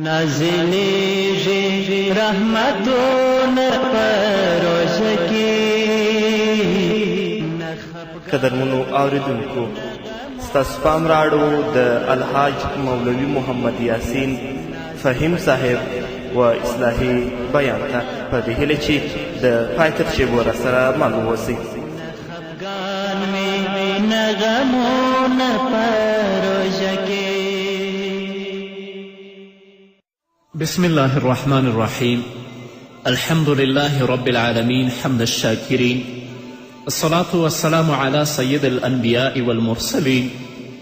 نازلېږي رحمتونه په روژه کې. قدرمنو اوریدونکو، ستاسو پام راړو د الحاج مولوي محمد یاسین فهیم صاحب و اصلاحي بیان ته، په دې هیله چې د پای تر شیبو راسره مل واوسئ. خفګان وي نه غمونه په روژه کې. بسم الله الرحمن الرحيم. الحمد لله رب العالمين، حمد الشاكرين، الصلاة والسلام على سيد الأنبياء والمرسلين،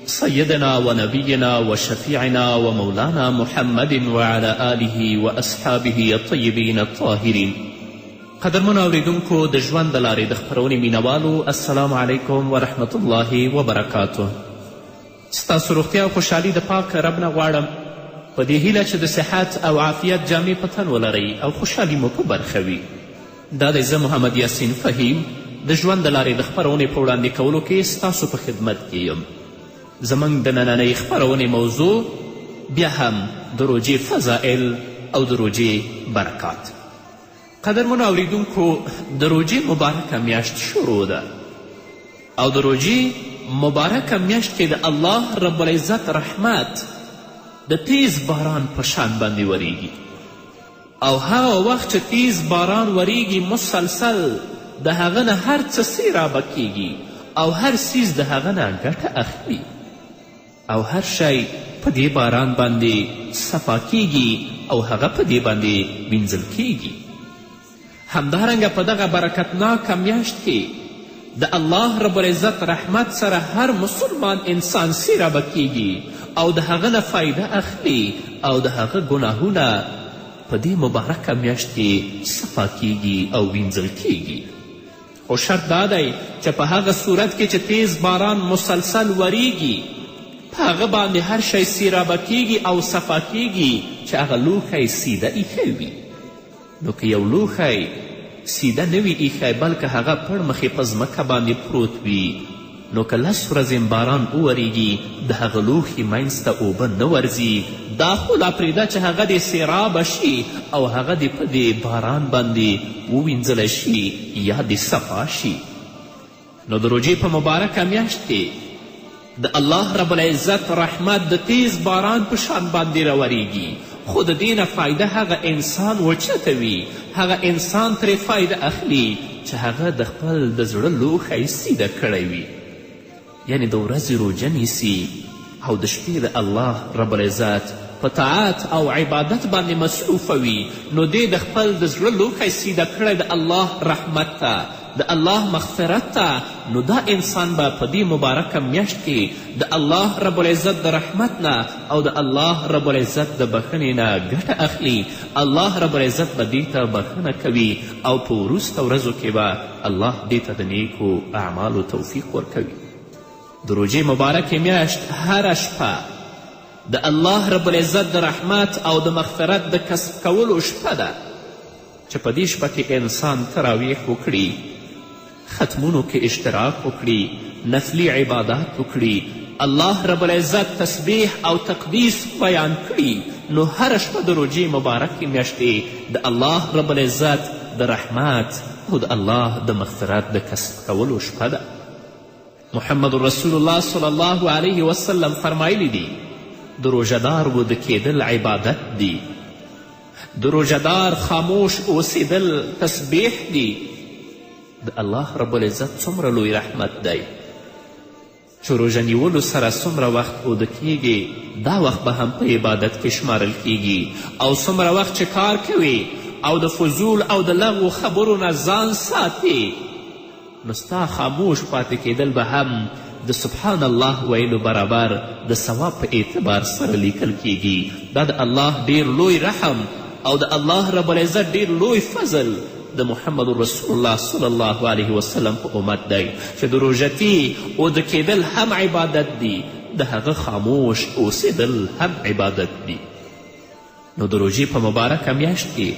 سيدنا ونبينا وشفيعنا ومولانا محمد وعلى آله وأصحابه الطيبين الطاهرين. قدرمنو اوریدونکو، د ژوند د لارې د خپرونې مینوالو، السلام علیکم ورحمت الله وبرکاته. ستاسو روغتیا او خوشحالي د پاک رب نه غواړم، په دې هیله چې د صحت او عافیت جامې په تن ولرئ او خوشحالي مو په برخه وي. دا دی زه محمد یاسین فهیم د ژوند د لارې د خپرونې په وړاندې کولو کې ستاسو په خدمت کې یم. زموږ د نننۍ خپرونې موضوع بیا هم د روژې فضائل او د روژې برکات. قدرمنو اوریدونکو، د روژې مبارکه میاشت شروع ده او د روژې مبارکه میاشت کې د الله رب العزت رحمت د تیز باران په شان باندې وریږي، او هغه وخت چې تیز باران وریږي مسلسل د هغه نه هر څه سیرابه کیږي او هر څیز د هغه نه ګټه اخلي، او هر شی په دې باران باندې صفا کیږي او هغه په دې باندې وینځل کیږي. همدارنګه په دغه برکتناکه میاشت کې د الله رب العزت رحمت سره هر مسلمان انسان سیرابه کیږي او د هغه نه فایده اخلي، او د هغه ګناهونه په دې مبارکه میاشت کې صفا کیږي او وینځل کیږي. خو شرط دا دی چې په هغه صورت کې چې تیز باران مسلسل وریږي، په هغه باندې هر شی سیرابه کیږي او صفا کیږي چې هغه لوښی سیده ایښی وي. نو که یو لوښی سیده نه وي ایښی، بلکه هغه پړ مخې په ځمکه باندې پروت وي، نو که 10 ورځې باران وورېږي د هغه لوښي منځ ته اوبه نه ورځي. دا خو لا پرېږده چې هغه دې سیرابه شي او هغه دې په دې باران باندې ووینځلی شي یا دې صفا شي. نو د روژې په مبارکه میاشت کې د الله رب العزت رحمت د تیز باران په شان باندې راورېږي، خو د دې نه فایده هغه انسان وچتوي، هغه انسان ترې فایده اخلي چې هغه د خپل د زړه لوښی سیده کړی وي، یعنې د ورځې روژه نیسي او د شپې د الله رب العزت په طاعت او عبادت باندې مصروفه وي. نو دې د خپل د زړه لوښی سیده کړی د الله رحمت ته، د الله مغفرت ته. نو دا انسان به په دې مبارکه میاشت کې د الله رب العزت د رحمت نه او د الله رب العزت د بخښنې نه ګټه اخلي. الله رب العزت به دې ته بخښنه کوي او په وروسته ورځو کې به الله دې ته د نیکو اعمالو توفیق ورکوي. د روژې مبارکې میاشت هره شپه د الله رب العزت د رحمت او د مغفرت د کسب کولو شپه ده چې په دې شپه کې انسان تراویح وکړي، ختمونو کې اشتراک وکړي، نفلي عبادات وکړي، الله رب العزت تسبیح او تقدیس بیان کړي. نو هره شپه د روژې مبارکې میاشتې د الله رب العزت د رحمت او د الله د مغفرت د کسب کولو شپه ده. محمد رسول الله صلی الله علیه وسلم فرمایلی دي، د روژهدار وده کېدل عبادت دي، د روژهدار خاموش اوسېدل تسبیح دي. د الله رب العزت څومره لوی رحمت دی چې روژه نیولو سره څومره وخت اوده کیږي، دا وخت به هم په عبادت کې شمارل کیږي، او څومره وخت چې کار کوي او د فضول او د لغو خبرو نه ځان ساتي، نو ستا خاموش پاتې کېدل به هم د سبحان الله ویلو برابر د ثواب په اعتبار سره لیکل کیږي. دا د الله ډیر لوی رحم او د الله رب العزت ډیر لوی فضل د محمد رسول الله صلی الله علیه وسلم په امت دی چې د روژتي اوده کېدل هم عبادت دي، د هغه خاموش اوسېدل هم عبادت دي. نو د روژې په مبارکه میاشت کې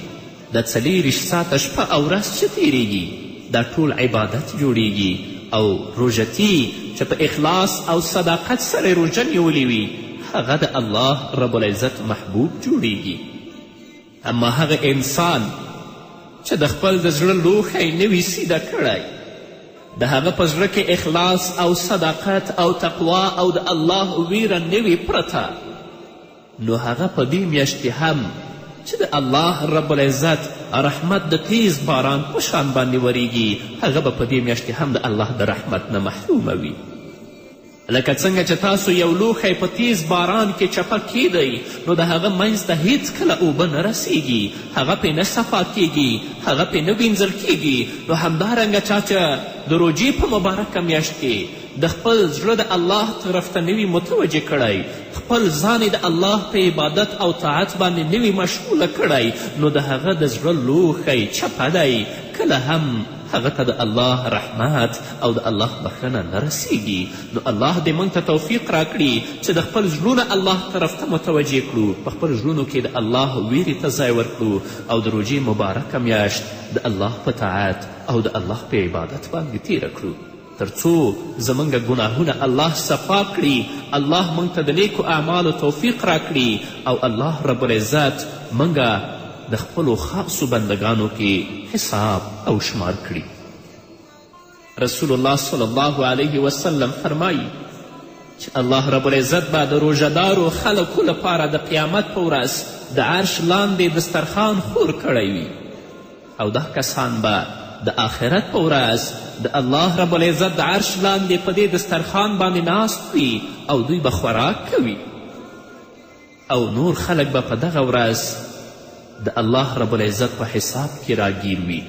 د 24 ساعته شپه او ورځ چې تیریږي دا ټول عبادت جوړیږي، او روژتي چې په اخلاص او صداقت سره روژه نیولې وي هغه د الله رب العزت محبوب جوړیږي. اما هغه انسان چې د خپل د زړه لوښی نه وي سیده کړی، د هغه په زړه کې اخلاص او صداقت او تقوا او د الله ویره نه وي پرته، نو هغه په دې میاشت کې هم چې د الله رب العزت رحمت د تیز باران په شان باندې وریږي، هغه به په دې میاشت کې هم د الله د رحمت نه محرومه وي. لکه څنګه چې تاسو یو لوښی په تیز باران کې چپه کیدئ، نو د هغه منځ ته هیڅکله اوبه نه رسیږي، هغه پې نه صفا کیږي، هغه پې نه وینځل کیږي. نو همدارنګه چا چې د روژې په مبارکه میاشت کې د خپل زړه د الله طرف ته نه وي متوجه کړی، خپل ځان یې د الله په عبادت او طاعت باندې نه وي مشغوله کړی، نو د هغه د زړه لوښی چپه دی، کله هم هغه ته د الله رحمت او د الله بښنه نه رسیږي. نو الله دې موږ ته توفیق راکړي چې د خپل زړونه الله طرف ته متوجه کړو، په خپل زړونو کې د الله ویرې ته ځای ورکړو او د روژې مبارکه میاشت د الله په طاعت او د الله په عبادت باندې تیره کړو، تر څو زموږ ګناهونه الله صفا کړي، الله موږ ته د نیکو اعمالو توفیق راکړي او الله رب العزت موږ د خپلو خاصو بندګانو کې حساب او شمار کړي. رسول الله صلی الله علیه وسلم فرمایي چې الله رب العزت به د روژهدارو خلکو لپاره د قیامت په ورځ د عرش لاندې دسترخوان خور کړی وي او دا کسان به د آخرت په ورځ د الله رب العزت د عرش لاندې په دې دسترخوان باندې ناست وي او دوی به خوراک کوي او نور خلک به په دغه ورځ د الله رب العزت په حساب کې راګیر وي.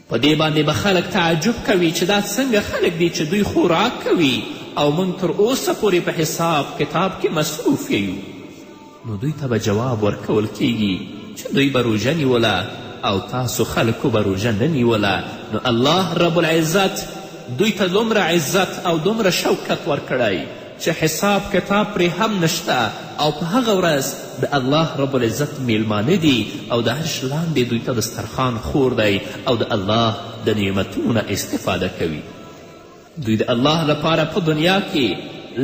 په دې باندې به خلک تعجب کوي چې دا څنګه خلک دي چې دوی خوراک کوي او موږ تر اوسه پورې په حساب کتاب کې مصروف یو. نو دوی ته به جواب ورکول کیږي چې دوی به روژه نیوله او تاسو خلکو به روژه نه نیوله. نو الله رب العزت دوی ته دومره عزت او دومره شوکت ورکړی چې حساب کتاب پرې هم نشته او په هغه ورځ د الله رب العزت میلمانه دي او د عرش لاندې دوی ته دسترخوان خور دی او د الله د نعمتونو نه استفاده کوي. دوی د الله لپاره په دنیا کې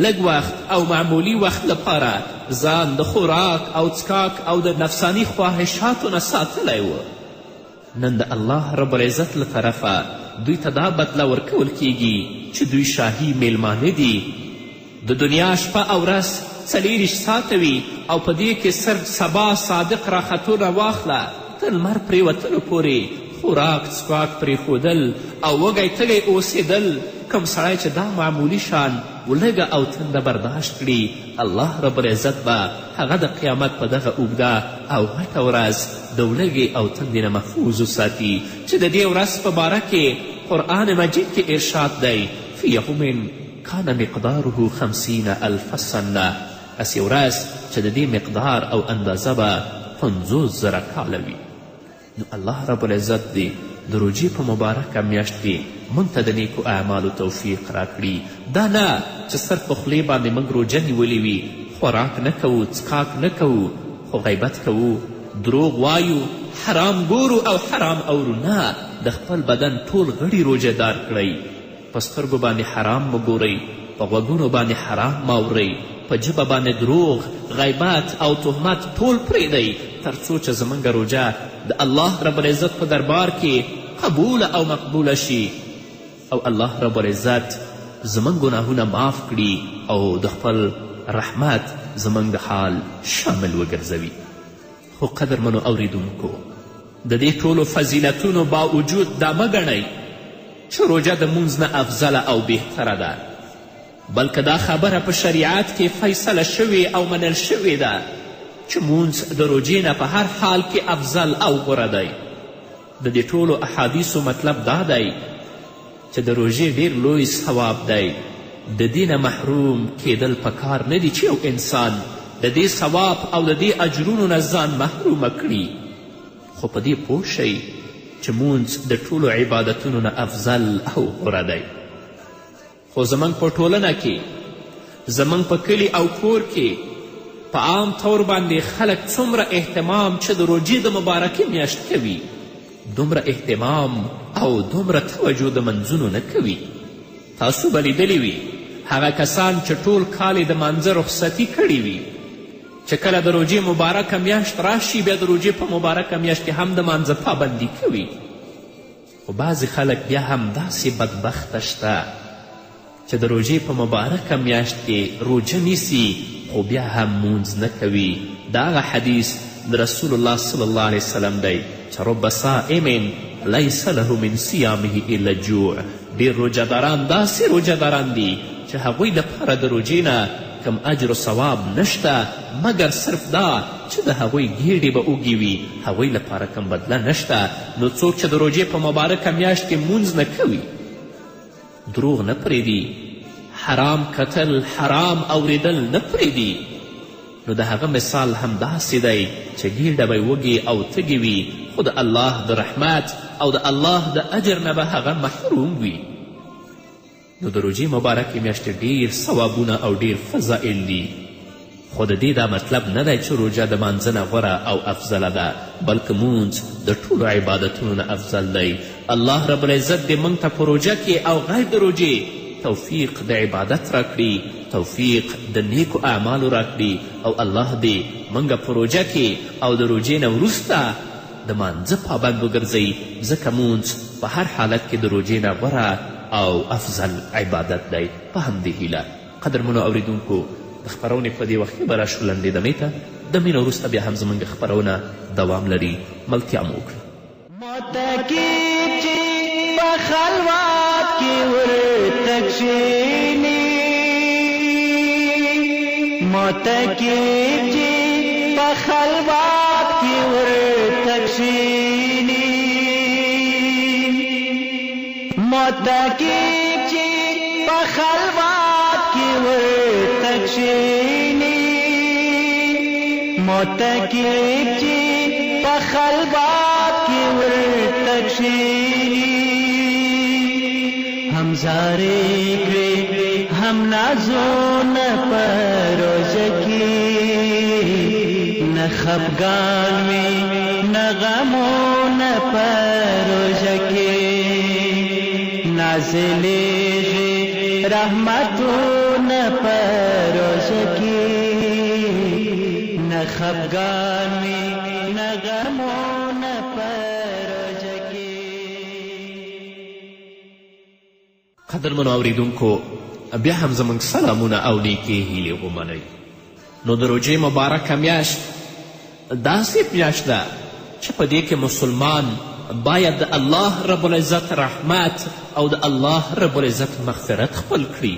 لږ وخت او معمولي وخت لپاره ځان د خوراک او څکاک او د نفساني خواهشاتو نه ساتلی و. نن د الله رب العزت له طرفه دوی ته دا بدله ورکول کیږي چې دوی شاهي میلمانه دي. د دنیا شپه او ورځ 24 ساعته وي او په دې کې صرف سبا صادق راختو نه واخله تر لمر پرېوتلو پورې خوراک څښاک پرېښودل او وږی تږی اوسېدل. کوم سړی چې دا معمولي شان ولږه او تنده برداشت کړي، الله رب العزت به هغه د قیامت په دغه اوږده او غټه ورځ د ولږې او تندې نه محفوظ وساتي چې د دې ورځ په باره کې قرآن مجید کې ارشاد دی: فی یوم کان مقداره 50 الف سنه، هسې ورځ چې د دې مقدار او اندازه به 50,000 کاله وي. نو الله رب العزت دې د روژې په مبارکه میاشت کې موږ ته د نیکو اعمالو توفیق راکړي. دا نه چې صرف په خولې باندې موږ روژه نیولې وي، خوراک نه کوو، څکاک نه کوو، خو غیبت کوو، دروغ وایو، حرام ګورو او حرام اورو. نه، د خپل بدن ټول غړي روژه دار کړئ. په سترګو باندې حرام مه ګورئ، په غوږونو باندې حرام مه اورئ، په ژبه باندې دروغ، غیبت او تهمت ټول پرېږدئ، تر څو چې زموږ روژه د الله رب العزت په دربار کې قبوله او مقبوله شي او الله رب العزت زموږ ګناهونه معاف کړي او د خپل رحمت زموږ د حال شامل وګرځوي. خو قدرمنو اوریدونکو، د دې ټولو فضیلتونو باوجود دا مه ګڼئ چې روژه د مونځ نه افضله او بهتره ده، بلکه دا خبره په شریعت کې فیصله شوې او منل شوې ده چې مونځ د روژې نه په هر حال کې افضل او غوره دی. د دې ټولو احادیثو مطلب دا دی چې د روژې ډیر لوی ثواب دی. د دې نه محروم کیدل پکار نه دي چې یو انسان د دې ثواب او د دې اجرونو نه ځان محرومه کړي، خو په دې پوه شئ چې مونځ د ټولو عبادتونو نه افضل او غوره دی. خو زموږ په ټولنه کې، زموږ په کلي او کور کې په عام طور باندې خلک څومره اهتمام چې د روژې د مبارکې میاشت کوي، دومره اهتمام او دومره توجه د منځونو نه کوي. تاسو به لیدلي وي هغه کسان چې ټول کال یې د مانځه رخصتي کړې وي، چې کله د روژې مبارکه میاشت راشي بیا د روژې په مبارکه میاشت کې هم د مانځه پابندي کوي. خو بعضې خلک بیا هم داسې بدبخته شته چې د روژې په مبارکه میاشت کې روژه نیسي خو بیا هم مونځ نه کوي. دا هغه حدیث د رسول الله صلی الله علیه وسلم دی چې رب صائم لیس له من صیامه الا جوع. ډېر روژهداران داسې روژهداران دي چې هغوی دپاره د روژې نه کوم اجر و ثواب نشته، مګر صرف دا چې د هغوی ګېډې به اوږې وي، هغوی لپاره کوم بدله نشته. نو څوک چې د روژې په مبارکه میاشت کې مونځ نه کوي، دروغ نه پرېږدي، حرام کتل، حرام اورېدل نه پرېږدي، نو د هغه مثال هم داسې دی چې ګېډه به یې وږې او تږې وي، خو د الله د رحمت او د الله د اجر نه به هغه محروم وي. نو د روژې مبارکې میاشتې ډېر ثوابونه او ډېر فضائل دي، خو د دې دا مطلب نه دی چې روژه د مانځه نه غوره او افضله ده، بلکې مونځ د ټولو عبادتونو نه افضل دی. الله رب العزت دې موږ ته په روژه کې او غیر د روژې توفیق د عبادت راکړي، توفیق د نیکو اعمالو راکړي، او الله دې موږ په روژه کې او د روژې نه وروسته د مانځه پابند وګرځوي، ځکه مونځ په هر حالت کې د روژې نه غوره او افضل عبادت دی. په همدې هیله قدرمنو اوریدونکو د خپرونې په دې وخت کې به راشو لنډې دمې ته. دمې نه وروسته بیا هم زموږ خپرونه دوام لري. ملتیا مو وکړئ. معتکف چې په خلوت کې ورته کښېني، معتکف چې په خلوت کې ورته کښېني، معتکف چې په خلوت کې ورته کښېني، معتکف چې په خلوت کې ورته کښېني، هم زارې کړې هم نازونه په روژه کې، نه خفګان وي نه غمونه په روژه کې، نازلېږي رحمتونه په روژه کې، نه خفګان وي نه غمونه په روژه کې. قدرمنو اوریدونکو بیا هم زموږ سلامونه او نیکې هیلې ومنئ. نو د روژې مبارکه میاشت داسې میاشت ده چې په دې کې مسلمان باید د الله رب العزت رحمت او د الله رب العزت مغفرت خپل کړي،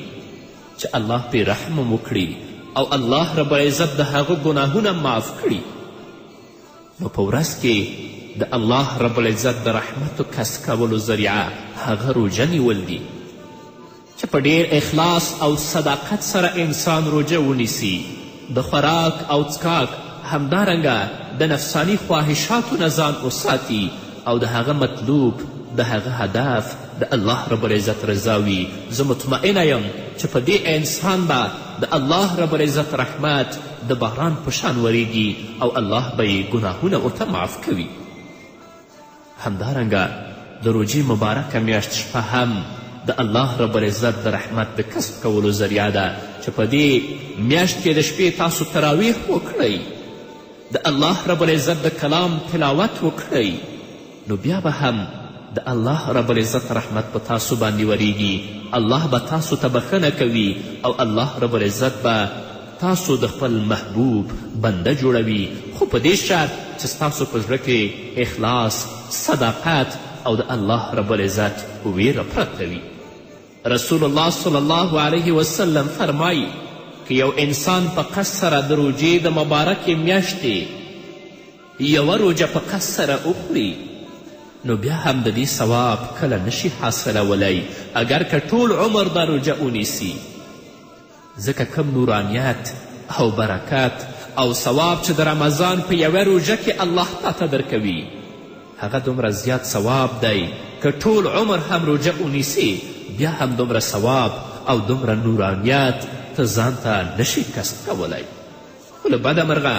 چې الله پرې رحم وکړي او الله رب العزت د هغه ګناهونه معاف کړي. نو په ورځ کې د الله رب العزت د رحمت کسب کولو ذریعه هغه روژه نیول دي، چې په ډیر اخلاص او صداقت سره انسان روژه ونیسي، د خوراک او څکاک همدارنګه د نفساني خواهشاتو نه ځان وساتي، او د هغه مطلوب د هغه هدف د الله رب العزت رضا وي. زه مطمئنه یم چې په دې انسان به د الله رب العزت رحمت د باران په شان وریږي او الله به یې ګناهونه ورته معاف کوي. همدارنګه د روژې مبارکه میاشت شپه هم د الله رب العزت د رحمت د کسب کولو ذریعه ده، چې په دې میاشت کې د شپې تاسو تراویح وکړئ، د الله رب العزت د کلام تلاوت وکړئ، نو بیا به هم د الله رب العزت رحمت په تاسو باندې وریږي، الله به تاسو ته بښنه کوي او الله رب العزت به تاسو د خپل محبوب بنده جوړوي، خو په دې شرط چې ستاسو په زړه کې اخلاص، صداقت او د الله رب العزت ویره پرته وي. رسول الله صلی الله علیه وسلم فرمایي که یو انسان په قصد سره د روژې د مبارکې میاشتې یوه روژه په قصد سره وخوري، نو بیا هم د دې ثواب کله نشي حاصلولی، اګر که ټول عمر دا روژه ونیسي، ځکه کوم نورانیت او برکت او ثواب چې د رمضان په یوه روژه کې الله تا ته درکوي، هغه دومره زیات ثواب دی که ټول عمر هم روژه ونیسي بیا هم دومره ثواب او دومره نورانیت ته ځان ته نشي کسب کولی. خو له بده مرغه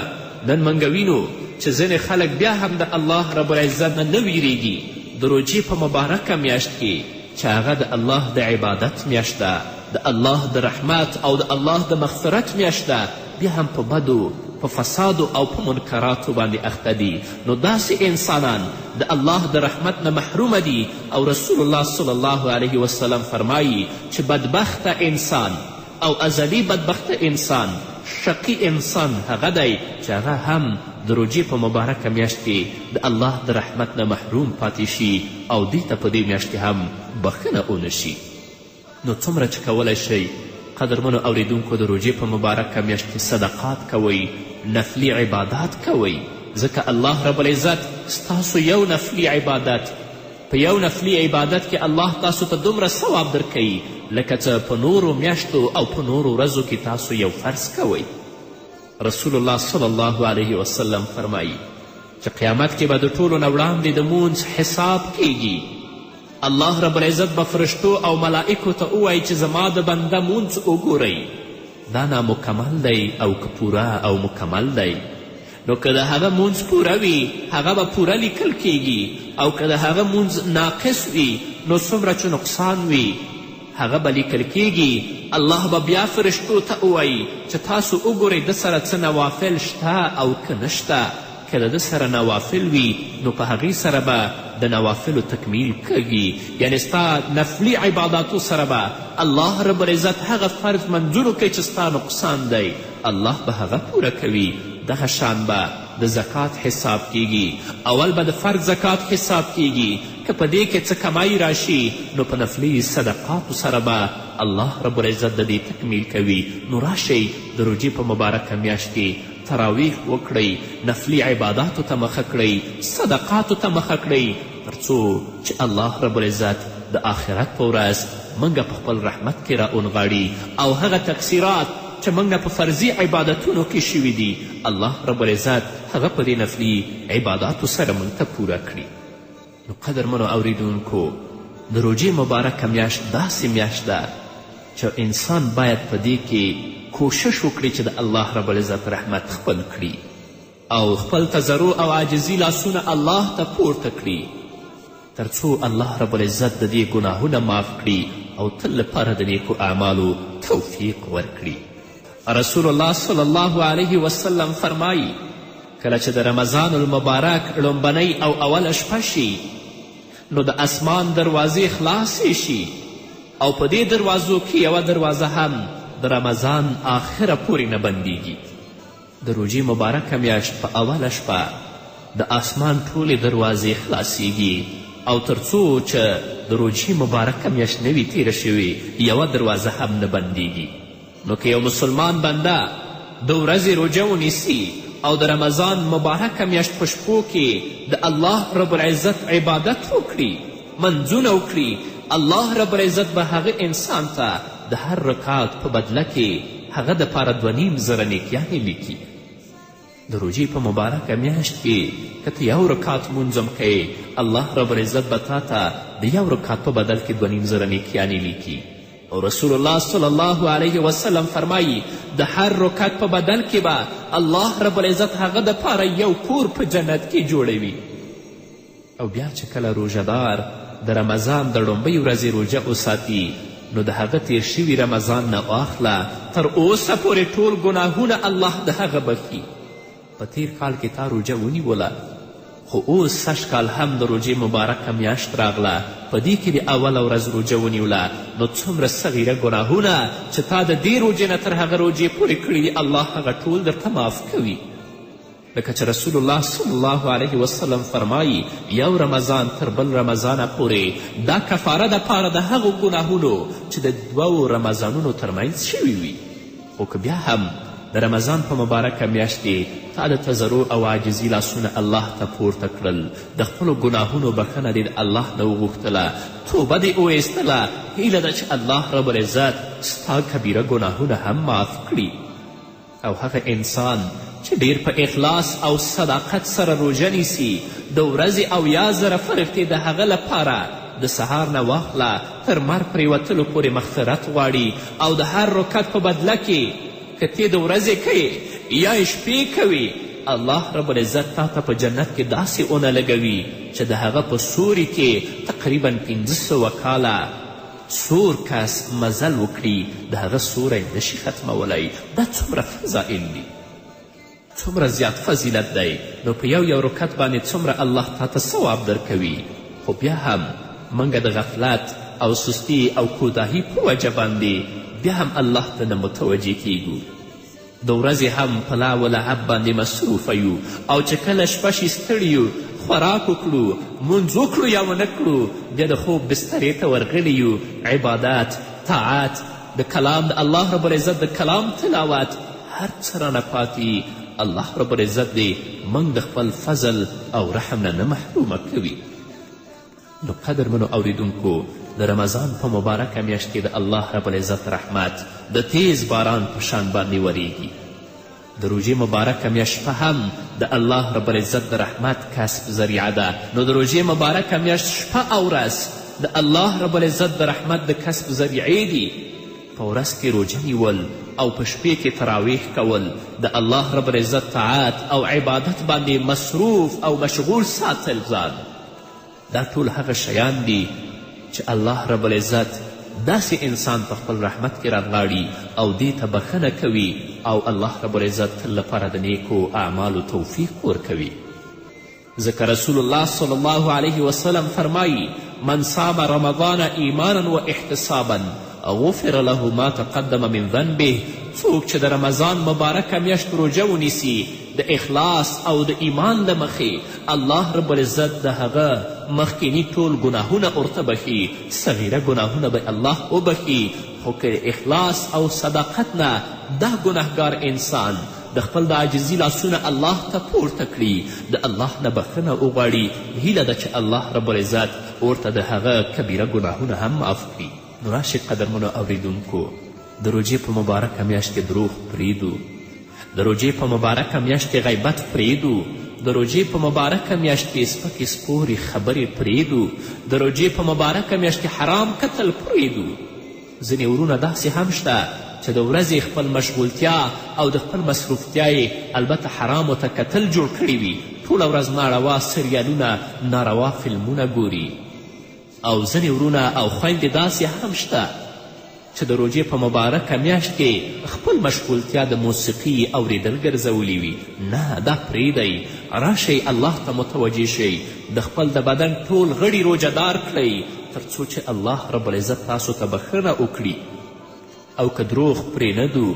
نن موږ وینو چې ځینې خلک بیا هم د الله رب العزت نه نه ویریږي. د روژې په مبارکه میاشت کې چې هغه د الله د عبادت میاشت ده، د الله د رحمت او د الله د مغفرت میاشت ده، بیا هم په بدو، په فسادو او په منکراتو باندې اخته دي. نو داسې انسانان د الله د رحمت نه محرومه دي. او رسول الله صلی الله علیه وسلم فرمایي چې بدبخته انسان او ازلي بدبخته انسان، شقي انسان هغه دی چې هغه هم د روژې په مبارکه میاشت کې د الله د رحمت نه محروم پاتې شي او دوی ته په دې میاشت کې هم بښنه ونه شي. نو څومره چې کولی شئ قدرمنو اوریدونکو د روژې په مبارکه میاشت کې صدقات کوئ، نفلي عبادات کوئ، ځکه الله رب العزت ستاسو یو نفلي عبادت، په یو نفلي عبادت کې الله تاسو ته دومره ثواب درکوي لکه څه په نورو میاشتو او په نورو ورځو کې تاسو یو فرض کوئ. رسول الله صلی الله علیه وسلم فرمایي چې قیامت کې به د ټولو نه وړاندې د مونځ حساب کیږي. الله رب العزت به فرشتو او ملائکو ته ووایي چې زما د بنده مونځ وګورئ، دا نامکمل دی او که پوره او مکمل دی؟ نو که د هغه مونځ پوره وي هغه به پوره لیکل کیږي، او که د هغه مونځ ناقص وي نو څومره چې نقصان وي هغه به لیکل کیږي. الله به بیا فرشتو ته ووایي چې تاسو وګورئ ده سره څه نوافل شته او که نشته. که د ده سره نوافل وي نو په هغې سره به د نوافلو تکمیل کږي، یعنې ستا نفلي عباداتو سره به الله رب العزت هغه فرض منځونو کې چې ستا نقصان دی الله به هغه پوره کوي. دغه شان به د زکات حساب کیږي، اول به د فرض زکات حساب کیږي، که په دې کې څه کمی راشي نو په نفلي صدقاتو سره به الله رب العزت د دې تکمیل کوي. نو راشئ د روژې په مبارکه میاشت کې تراویح وکړئ، نفلي عباداتو ته مخه کړئ، صدقاتو ته مخه کړئ، تر څو چې الله رب العزت د آخرت په ورځ موږ په خپل رحمت کې را اونغاړي او هغه تقصیرات چې موږ په فرضي عبادتونو کې شوي دي الله رب العزت هغه په دې نفلي عباداتو سره موږ ته پوره کړي. نو قدرمنو اوریدونکو، د روژې مبارکه میاشت داسې میاشت ده چې انسان باید په دې کې کوشش وکړي چې د الله رب العزت رحمت خپل کړي او خپل تضرع او عاجزي لاسونه الله ته پورته کړي تر څو الله رب العزت د دې ګناهونه معاف کړي او تل لپاره د نیکو اعمالو توفیق ورکړي. رسول الله صلی الله علیه وسلم فرمایي کله چې د رمضان المبارک ړومبنۍ او اوله شپه شي نو د اسمان دروازې خلاصې شي او په دې دروازو کې یوه دروازه هم د رمضان آخره پورې نه بندیږي. د روژې مبارکه میاشت په اوله شپه د آسمان ټولې دروازې خلاصیږي او تر څو چې د روژې مبارکه میاشت نه وي تیره شوې یوه دروازه هم نه بندیږي. نو که یو مسلمان بنده د ورځې روژه ونیسي او د رمضان مبارکه میاشت په شپو کې د الله رب العزت عبادت وکړي، منځونه وکړي، الله رب العزت به هغه انسان ته د هر رکعت په بدله کې هغه دپاره 2,500 نیکیانې لیکي. د روژې په مبارکه میاشت کې که ته یو رکعت لمونځ هم کوې الله رب العزت به تا ته د یو رکعت په بدل کې 2,500 نیکیانې لیکي. او رسول الله صلی الله علیه وسلم فرمایي د هر رکعت په بدل کې به الله رب العزت هغه دپاره یو کور په جنت کې جوړوي. او بیا چې کله روژهدار د رمضان د ړومبۍ ورځې روژه وساتي نو د هغه تیر شوي رمضان نه واخله تر اوسه پورې ټول ګناهونه الله د هغه بښي. په تیر کال کې تا روژه ونیوله خو اوس سږ کال هم د روژې مبارکه میاشت راغله، په دې کې دې اوله ورځ روژه ونیوله نو څومره صغیره ګناهونه چې تا د دې روژې نه تر هغه روژې پورې کړي دي الله هغه ټول درته معاف کوي. لکه چې رسول الله صلی الله علیه وسلم فرمایي یو رمضان تر بل رمضانه پورې دا کفاره د پاره د هغو ګناهونو چې د دوو رمضانونو ترمنځ شوي وي. خو که بیا هم د رمضان په مبارکه میاشت کې تا د تضرع او عاجزي لاسونه الله ته پورته کړل، د خپلو ګناهونو بښنه دې د الله نه وغوښتله، توبه دې وویستله، هیله ده چې الله رب العزت ستا کبیره ګناهونه هم معاف کړي. او هغه انسان چې ډیر په اخلاص او صداقت سره روژه نیسي د ورځې 70,000 فرښتې د هغه لپاره د سهار نه واخله تر لمر پرېوتلو پورې مغفرت غواړي او د هر رکعت په بدله کې که تې د ورځې کوې یا یې شپې کوې الله رب العزت تا ته په جنت کې داسې اونه لګوي چې د هغه په سوري کې تقریبا 500 کاله. سور کس مزل وکړي، د هغه سوری نشي ختمولی. دا څومره فضائل دي، څومره زیات فضیلت دی. نو په یو یو رکعت باندې څومره الله تا ته ثواب درکوي. خو بیا هم موږ د غفلت او سستی او کوتاهي په وجه باندې بیا هم الله ته نه متوجه کیږو. د ورځې هم په لا و لعب باندې مصروفه یو، او چې کله شپه شي ستړي یو، خوراک وکړو، مونځ وکړو یا ونه کړو، بیا د خوب بسترې ته ورغلي یو. عبادت، طاعت، د کلام د الله رب العزت د کلام تلاوت، هر څه رانه پاتې. الله رب العزت دې موږ د خپل فضل او رحم نه نه محرومه کوي. نو قدرمنو اوریدونکو، د رمضان په مبارکه میاشت کې د الله رب العزت رحمت د تیز باران په شان باندې وریږي. د روژې مبارکه میاشت شپه هم د الله رب العزت د رحمت کسب ذریعه ده. نو د روژې مبارکه میاشت شپه او ورځ د الله رب العزت د رحمت د کسب ذریعې دي. په ورځ کې روژه نیول او په شپې کې تراویح کول، د الله رب العزت طاعت او عبادت باندې مصروف او مشغول ساتل ځان، دا ټول هغه شیان دي چې الله رب العزت داسې انسان په خپل رحمت کې رانغاړي او دې ته بښنه کوي، او الله رب العزت تل لپاره د نیکو اعمالو توفیق ورکوي. ځکه رسول الله صلی الله علیه وسلم فرمایي: من صام رمضان ایمانا و احتسابا غفر له ما تقدم من ذنبه. څوک چې د رمضان مبارکه میاشت روژه ونیسي د اخلاص او د ایمان له مخې، الله رب العزت د هغه مخکیني ټول ګناهونه ورته بښي، صغیره ګناهونه به الله وبښي. خو که اخلاص او صداقت نه دا ګناهګار انسان د خپل د عاجزي لاسونه الله ته پورته کړي، د الله نه بښنه وغواړي، هیله ده چې الله رب العزت ورته د هغه کبیره ګناهونه هم معاف کړي. نو راشئ قدرمنو اوریدونکو، د روژې په مبارکه میاشت کې دروغ پرېږدو، د روژې په مبارکه میاشت کې غیبت پرېږدو، د روژې په مبارکه میاشت کې سپکې سپورې خبرې پرېږدو، د روژې په مبارکه میاشت کې حرام کتل پرېږدو. ځینې ورونه داسې هم شته چې د ورځې خپل مشغولتیا او د خپل مصروفتیا یې البته حرامو ته کتل جوړ کړي وي، ټوله ورځ ناروا سریالونه، ناروا فلمونه ګوري. او ځینې ورونه او خویندې داسې هم شته چې د روژې په مبارکه میاشت کې خپل مشغولتیا د موسیقي اوریدل ګرځولي وي. نه، دا پرېږدئ، راشئ الله ته متوجه شئ، د خپل د بدن ټول غړي روژه دار کړئ، تر څو چې الله رب العزت تاسو ته بښنه وکړي. او که دروغ پرې نه دو،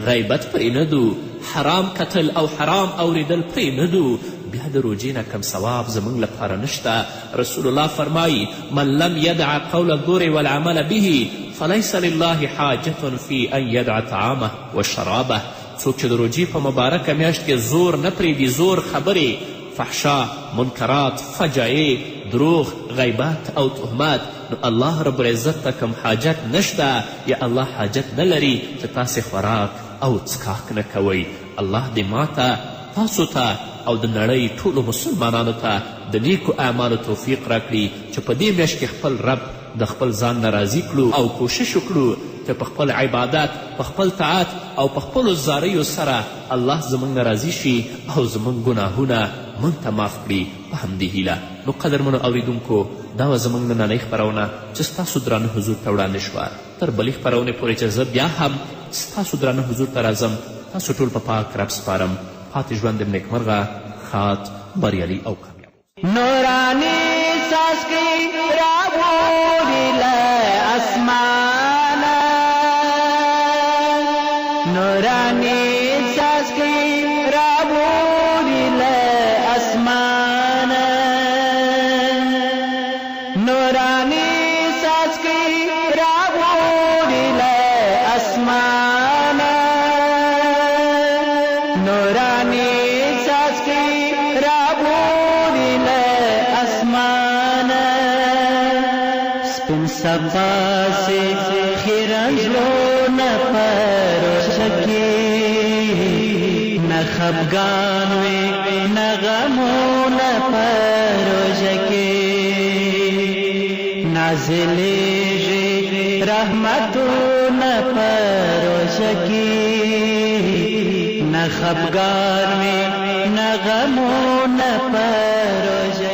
غیبت پرې نه دو، حرام کتل او حرام اوریدل پرې نه دو، بیا د روژې نه کم ثواب زموږ لپاره نشته. رسول الله فرمایي: من لم يدع قول الزور والعمل به فليس لله حاجة في أن يدع طعامه وشرابه. څوک چې د روژې په مبارکه میاشت کې زور نه پرېږدي، زور خبرې، فحشا، منکرات، فجایع، دروغ، غیبت او تهمت، نو الله رب العزت ته کوم حاجت نشته، یا الله حاجت نه لري چې تاسې خوراک او څکاک نه کوئ. الله دې ماته، تاسو ته او د نړۍ ټولو مسلمانانو ته د نیکو اعمالو توفیق راکړي چې په دې میاشت کې خپل رب د خپل ځان نه راضي کړو او کوشش وکړو چې په خپل عبادت، په خپل طاعت او په خپلو زاریو سره الله زموږ نه راضي شي او زموږ ګناهونه موږ ته معاف کړي. په همدې هیله نو قدرمنو اوریدونکو، دا وه زموږ نننۍ خپرونه چې ستاسو درانه حضور ته وړاندې شوه. تر بلې خپرونې پورې چې زه بیا هم ستاسو درانه حضور ته راځم، تاسو ټول په پاک رب سپارم. پاتې ژوند دې نیکمرغه، ښاد، بریالي او کامیاب. نوراني څاڅکي راووري له اسمانه، نوراني څاڅکي راووري له اسمانه، نوراني څاڅکي راووري له اسمانه، نوراني څاڅکي راووري له اسمانه. سپین سبا سي خیرن زړونه په روژه کې، نه خفګان وي نه غمونه په روژه کې، نازلېږي رحمتونه په روژه کې، نه خفګان وي نه غمونه په روژه.